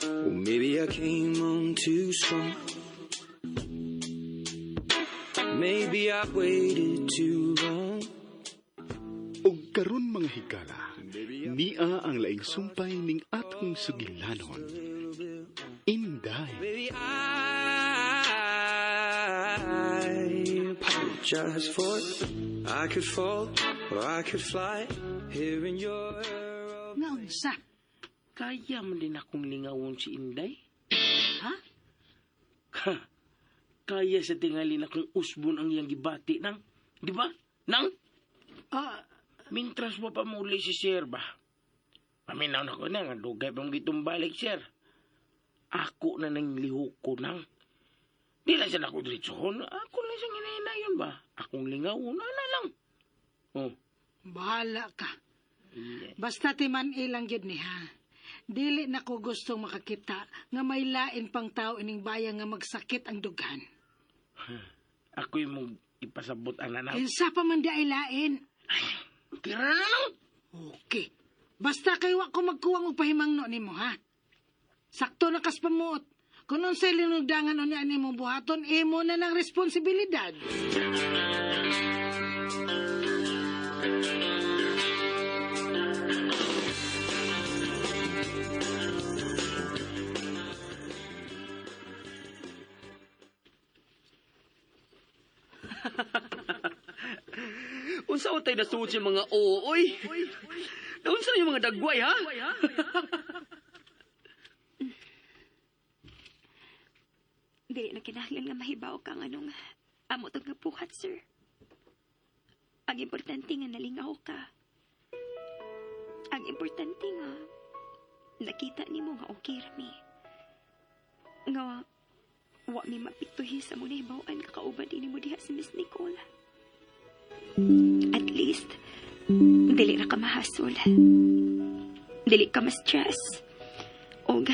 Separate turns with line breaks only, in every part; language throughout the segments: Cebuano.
Well, maybe I came on too strong. Maybe I waited too long.
Og karon mga higala, nia ang laing sumpay ning atong sugilanon. Inday.
Maybe I apologize for it. I could fall or I could fly here in your
Nga unsa?
Kaya man din akong lingawon si Inday.
Ha?
Ha, kaya sa tingali na kung usbon ang iyang gibati nang. Di ba? Nang?
Ah,
Mintras mo pa muli si sir ba? Paminaw na ko na, nga dugay pa mong gitumbalik, sir. Ako na nang lihok ko nang. Di lang siya nako diretsohon. Ako lang siyang hinahinayon ba? Akong lingawon, ana lang. Oh,
bahala ka.
yeah.
Basta timan ilang gyud ni ha. Dili na ko gustong makakita nga may lain pang tao ining bayan nga magsakit ang dughan.
Ako'y mong ipasabot ana na.
Kinsa pa man di ay lain.
Tira na lang.
Okay. Basta kay wa ko magkuwang og pahimangno nimo ha. Sakto na kas pamuot. Kung unsay linugdangan unya nimo buhaton, imo na ng responsibilidad.
Unsa utay nasuod sa mga oo, oy? Naunsa na yung mga dagway, ha?
Dili na kinahanglan nga mahibaw ka nga nung amo tong nga buhat, sir. Ang importante nga nalingaw ka. Ang importante nga nakita nimo nga okay ra mi. Nga wa mi mapiktuhi sa mong nahibaw-an kakauban din nimo diha si Miss Nicole. At least, dili ra ka mahasol. Dili ka ma-stress. Og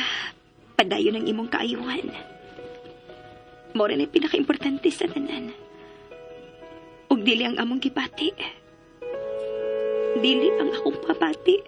padayon ang imong kaayuhan. Mora na pinakaimportante sa tanan. Ug dili ang among gibati. Dili ang akong pabati.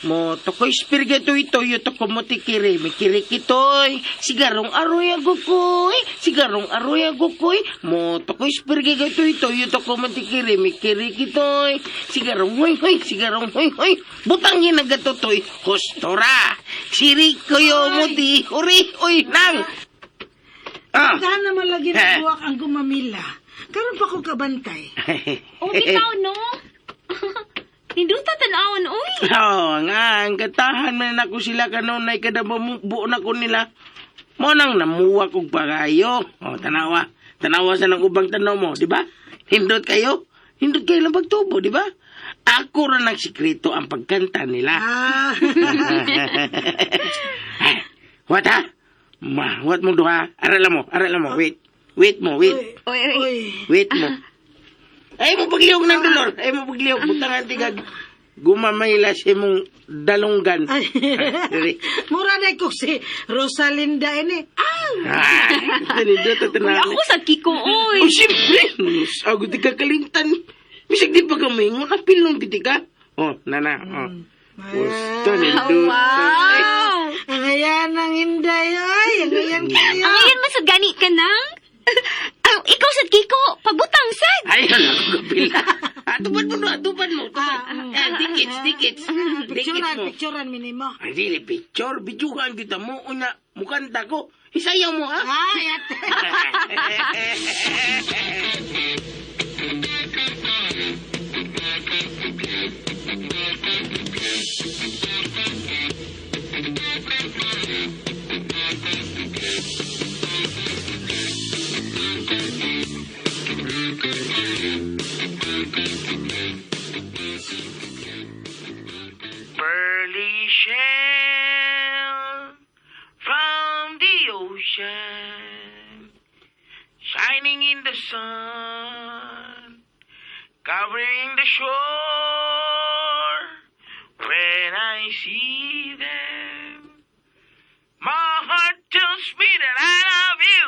Mo tokoy spirgeto ito yo toko mo tikiri mikirikitoy sigarong aroy agukoy sigarong aroy agukoy mo tokoy spirgeto ito yo toko mo tikiri mikirikitoy sigarong hoy hoy sigarong hoy hoy butang yin nagatotoy hostora siri koyo mo di uri oy nang ah.
Saan naman lagi nagbuwak ang gumamila? Karon pa ko kabantay.
Oh, bitaw, no? Ninduta tanawon, uy.
Oo nga, ang katahan man ako sila kanunay kada buo na ko nila. Mo nang namuwa kog pagayo. O, tanawa. Tanawa sa nang ubang tanaw mo, di ba? Hindot kayo. Hindot kayo lang pagtubo, di ba? Ako ra nang sikreto ang pagkanta nila.
Ah.
Ay, what ha? Ma, what mo duha? Aral mo, aral mo. Wait. Wait mo, wait.
Oy, oy.
Uy.
Wait mo. Ay mo paglihok ng dolor. Ay mo paglihok. Butangan tigag. Gumamayla si mong dalunggan.
Ay.
Diri.
Mura na ko si Rosalinda ini. Ah!
Ah, dito
Uy, ako sa Kiko, uy.
Oh, siyempre. Ako di ka kalimtan. Bisag di pa kami. Ngun apil nung titi ka. Oh, nana. Oh. Gusto ni Duto. Ay,
Wow!
Ang ayan ang inday ay, ang ayan kayo.
Ang ngayon man sa gani ka nang? Aw, ikaw sa Kiko, pagbutang sad.
Ay, ano ako kapila. Ah, tupad mo, no, tupad mo. Tupad. Ah, dikits, dikits. Dikits
Picturean,
mo.
picturean minimo.
Ay, dili, picture. Bidyuhan kita mo. Una, mukanta ko. Isayaw mo, ha?
Ay, ate.
shine, shining in the sun, covering the shore. When I see them, my heart tells me that I love you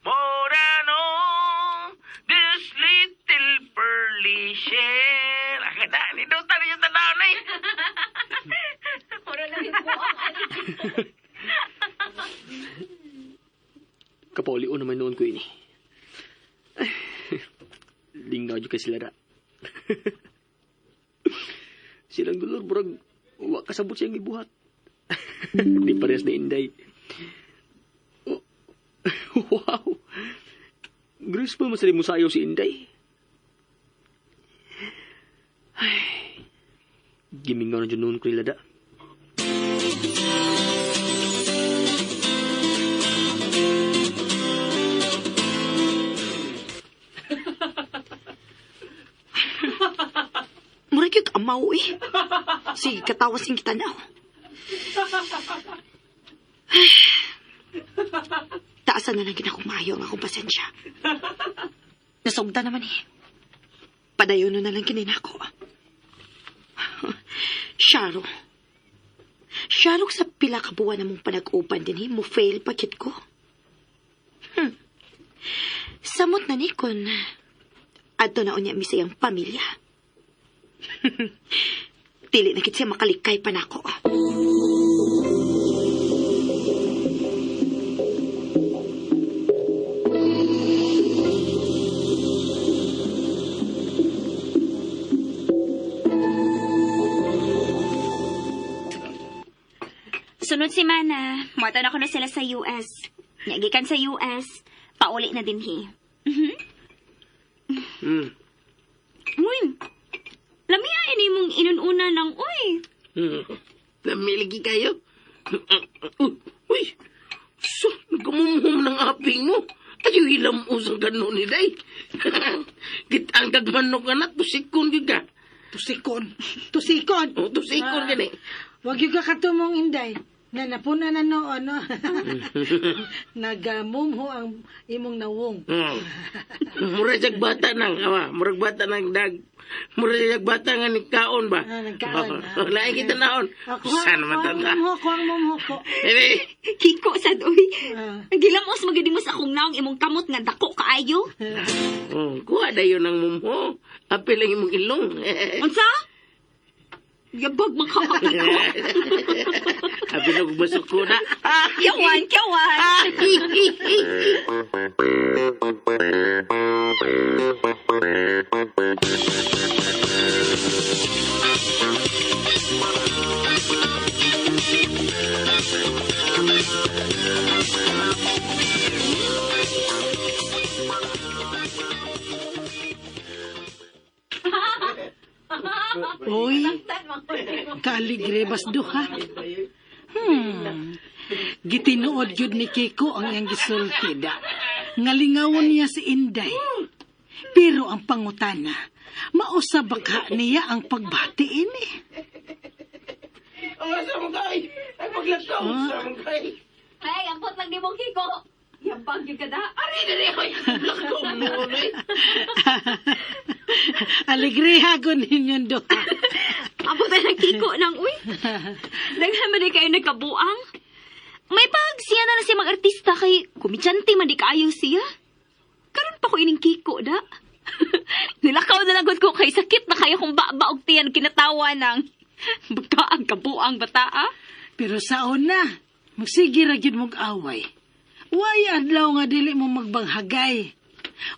more than all this little pearly shell. Ang ganda, nindutan ninyo tanaw na eh.
Mura lang yung buang anak.
Kapaulio naman noon ko ini. Lingaw dyan kay sila na. Silang dulor, burag, wa kasabot siyang ibuhat. Di parehas na Inday. Oh, wow! Graceful man sa mo sayo si Inday. Ay, gimingaw na dyan noon ko nila da.
Murag yung amaw eh. Sige, katawas yung kita na. Taasan na lang ginakumayo ang akong pasensya. Nasugda naman eh. Padayon na lang kininako. Sharo. Sharo sa pila ka buwan na mong panag-upan din eh, mo fail pakit ko. Samot na ni kun adto na unya mi sa iyang pamilya. Dili na kit siya makalikay pa nako. Sunod si Mana, muatan ako na sila sa US. Nagikan sa US, pauli na din hi. Uy, lamia ini mong inununa ng uy.
Namiligi kayo? Uy, so, nagkumumhum ng aping mo. Ayaw ilam usang ganun ni Day. Gitang kagmanok nga na, tusikon gyud ka.
Tusikon. Tusikon.
Oh, tusikon gani.
Wag yung kakatumong Inday. Na napuna na noon, no? Nagamumho ang imong nawong.
Mura siyag bata nang, ama. Murag bata nang dag. Mura siyag bata nga nagkaon ba?
Ah, nagkaon.
Oh, lain kita naon.
Ah, kuha,
Saan naman
kuha ang
tanda?
mumho, kuha ang mumho ko.
Eh,
Kiko sad uy.
Ah.
Ang gilamos magidi mo sa akong naong imong kamot nga dako kaayo.
oh, kuha dayon ang mumho. Apil lang imong ilong.
Unsa? Yabag man ka Kiko.
Apil lang basok ko na.
Kiyawan, kiyawan.
Uy, kaaligre bas duha. Gitinuod yun ni Kiko ang iyang gisulti da. Ngalingawon niya si Inday. Pero ang pangutana, mausab ka niya ang pagbati ini.
Oh, sa mong kay. Ay, paglakaw. Sa mong kay.
Ay, ambot lang di mo Kiko. Yabag yung kada.
Ari, dali, ay. Lakaw mo, eh.
Aligre hagon ninyo duha.
Ambot na lang Kiko nang uy. Daghan man di kayo nagkabuang. May pag siya na lang siya mag-artista kay kumidyante man di kaayo siya. Karon pa ko ining Kiko da. Nilakaw na lang gud ko kay sakit na kayo kung ba og tiyan kinatawa nang baka ang kabuang bata ah.
Pero sa una, magsige ra gyud mog away. Way adlaw nga dili mo magbanghagay.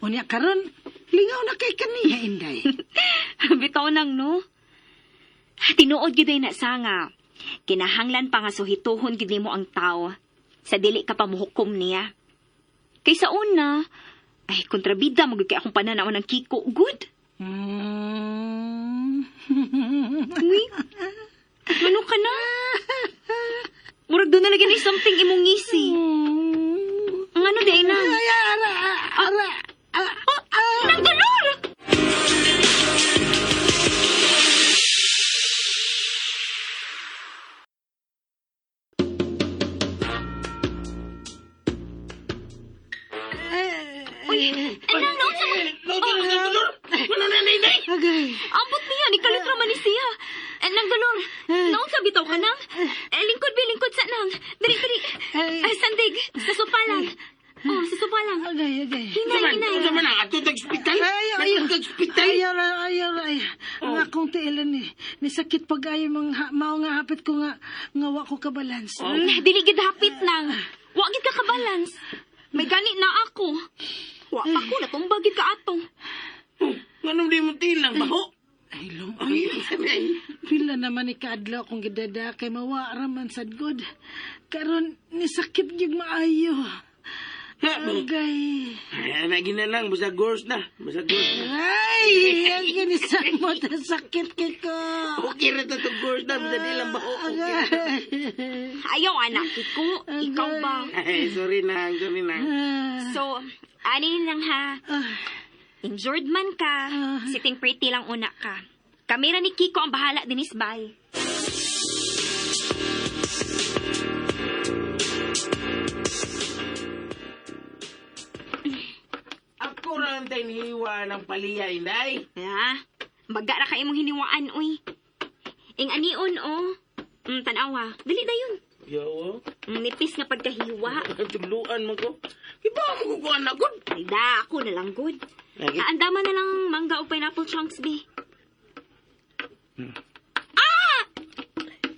Unya karon, lingaw na kay kaniya Inday.
Bitaw nang no. Tinuod gyud ay na sanga. Kinahanglan pa nga suhituhon gyud nimo ang tao sa dili ka pa mohukom niya. Kay sa una, ay kontrabida mo gyud kay akong pananaw ng Kiko. Good. Uy. Ano ka na? Murag doon na lagi ni something imong ngisi. Ang ano di ay na?
Ay, ara, ara, ara,
Oh, nang dolor!
Agay.
Ay, sandig. Sa sopa lang. Oh, sa sopa lang.
Agay, agay.
Hinay, hinay.
Unsa man ang ato tag ospital?
Ayaw, ayaw.
Ato tag ospital.
Ayaw, ra, ayaw, ra, ayaw. Ang akong tiilan ni. Nisakit pag ayaw mga mao nga hapit ko nga, nga wa ko kabalans.
Dili gid hapit nang. Wa gid ka kabalance. May gani na ako. Wa pa ko natumba gid ka ato.
Nganong di mo tilang baho?
Ay, long.
Ay, ay.
Pila naman ni kaadlaw kong gidada kay mawa raman sad god. Karon nisakit gyud maayo. Agay.
Ay, lagi na lang basta gores na, basta gores na.
Ay, ang ginisamot ang sakit kay ko.
Okay ra ta to gores na, basta di lang baho. Okay.
Agay.
Ayaw anak ko. Ikaw ba?
Ay, sorry na, sorry na.
So, ani lang ha.
Ah,
Injured man ka. Sitting pretty lang una ka. Kami ra ni Kiko ang bahala dinis bay.
Ako ra ang tiniwa ng paliya, Inday.
Ha? Baga ra ka imong hiniwaan uy. Ing anion oh. Tanawa. Dali dayon.
Yawa.
Nipis nga pagkahiwa.
Tugluan mo ko. Iba mo ko kuan na gud.
Ay da, ako na lang good.
Lagi.
Aandama na lang mangga o pineapple chunks, be.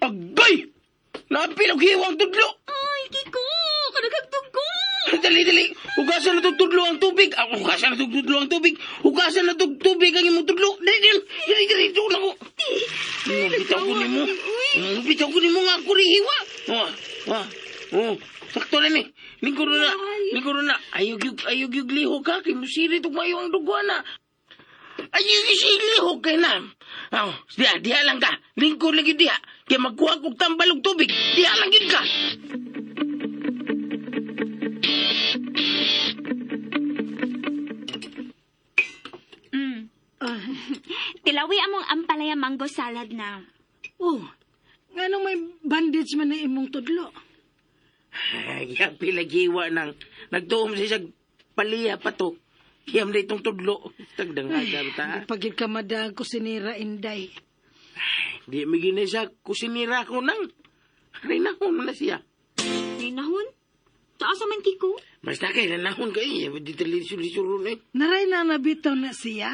Agay! Naapil og hiwang tudlo.
Ay, Kiko! Kanagagtog ko!
Dali, dali. Hugasan na itong tudlo ang tubig. Ah, hugasan na itong tudlo ang tubig. Hugasan na itong tubig ang imong tudlo. Dali, dali. Dali, dali. Ito na ko. Bitaw ko nimo. Bitaw ko nimo nga ako rin hiwa. Oh, oh, oh. Sakto na ni. Lingkuro na. Lingkuro na. Ayog yug, ayog yug lihok ka. Kay musirit ug mayo ang dugo na. Ayog yug lihok kay na. Oh, diha, diha lang ka. Lingkod lagi diha. Kay magkuha kog tambal og tubig. Diha lang gyud ka.
Tilawi among ampalaya mango salad na.
Oh, nganong may bandage man na imong tudlo?
Ay, yapi lagi wa nang nagtuom siya sa paliya pa to. Kiyam na itong tudlo. Tagdang agar ta.
Pagid ka madag ko sinira Inday.
Di mi gini sa kusinira ko nang. Rinahon na siya.
Ninahon? Taas man, Kiko?
Basta kay ranahon kay di talisur-lisur eh.
Naray na nabitaw na siya.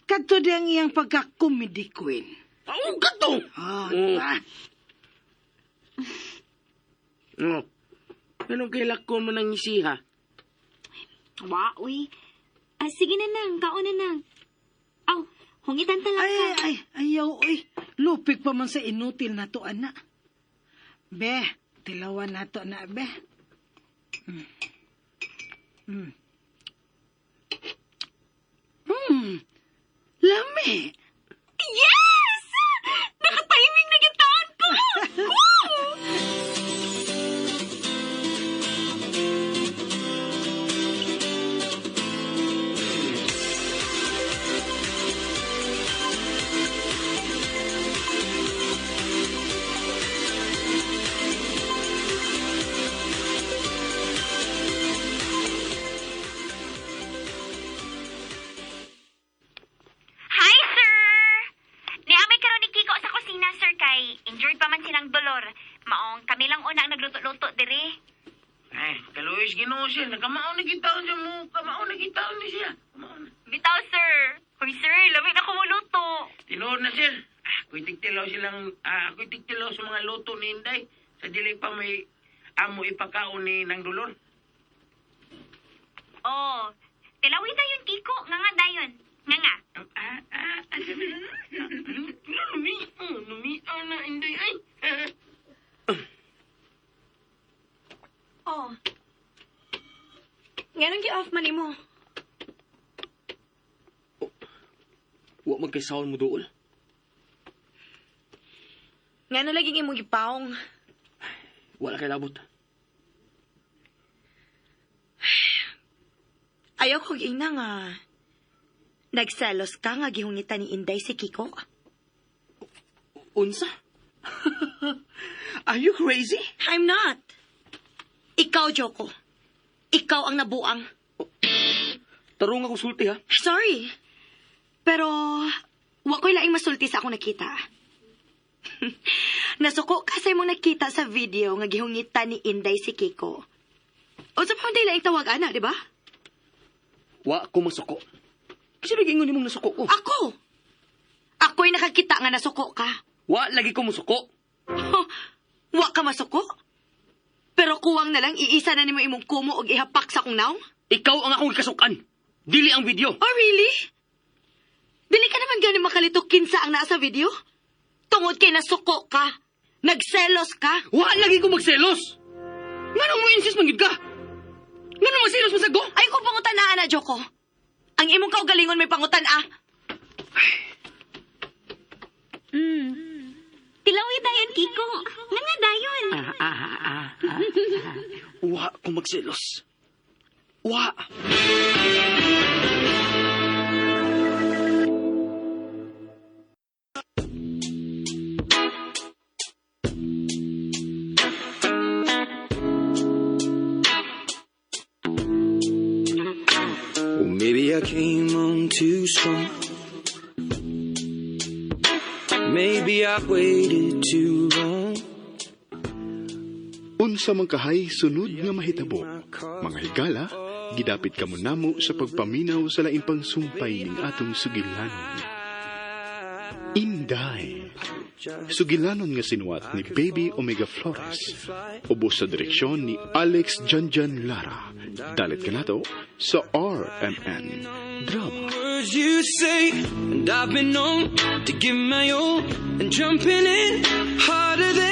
Kadto di ang iyang pagka-comedy queen.
Ang kato.
Oh,
Oh.
diba?
Oh. Anong kailakon mo nang isiha?
Wa, uy. Ah, sige na nang, kaon na nang. Aw, hungitan ta lang
Ay,
ka.
ay, ayaw, uy. Lupik pa man sa inutil na to, ana. Be, tilawan na to na, be. Lami.
Yes! Nakatiming na gitaan ko! Woo! Hi, sir! Niamay karon ni Kiko sa kusina, sir, kay injured pa man silang dolor. Maong kami lang una ang nagluto-luto diri.
Ay, kaluis Ginoo siya. Nakamao na gitaon siya mo. Kamao na gitaon ni siya. Kamao na.
Bitaw, sir. Hoy, sir, lami na kumuluto.
Tinuod na sir. Ah, ako'y tigtilaw silang, ah, ako'y tigtilaw sa mga luto ni Inday. Sa dili pa may amo ipakaon ni Nang Dolor.
Oh, tilawi dayon, Kiko. Nga nga dayon. Nga nga.
Ah, ah, ah, sabi. Lumi, lumi, na Inday, ay.
Oh. Nganong gi-off man nimo?
Wa man kay saon mo duol.
Ngano lagi imong gipaong?
Wala kay labot.
Ayaw ko ina nga. Nagselos ka nga gihungitan ni Inday si Kiko.
Unsa? Are you crazy?
I'm not. Ikaw, Joko. Ikaw ang nabuang.
Tarong ako sulti ha.
Sorry. Pero, wa ko'y laing masulti sa akong nakita.
Nasuko ka sa imong nakita sa video nga gihungitan ni Inday si Kiko. Unsa pa man laing tawag ana, di ba?
Wa ko masuko. Kasi nag-ingon nimong nasuko ko.
Ako! Ako'y nakakita nga nasuko ka.
Wa lagi ko musuko.
Huh, wa ka masuko? Pero kuwang na lang iisa na nimo imong kumo og ihapak sa akong naong?
Ikaw ang akong gikasukan. Dili ang video.
Oh, really? Dili ka naman gani makalito kinsa ang naa sa video? Tungod kay nasuko ka. Nagselos ka.
Wa lagi ko magselos. Nganong mo insist man gid ka? Nganong magselos man sa ko?
Ay kung pangutan na, ana, Joko. Ang imong kaugalingon may pangutan, ah.
Tilawi dayon, Kiko. Nga nga dayon.
Wa ko magselos. Wa.
Well, maybe I came on too strong. Maybe I waited too long.
Unsa man kahay sunod nga mahitabo. Mga higala, gidapit kamo namo sa pagpaminaw sa lain pang sumpay ning atong sugilanon. Inday. Sugilanon nga sinuwat ni Baby Omega Flores. Ubos sa direksyon ni Alex Janjan Lara. Dalit kanato sa RMN Drama.
Words you say, and I've been known to give my all, and jumping in harder than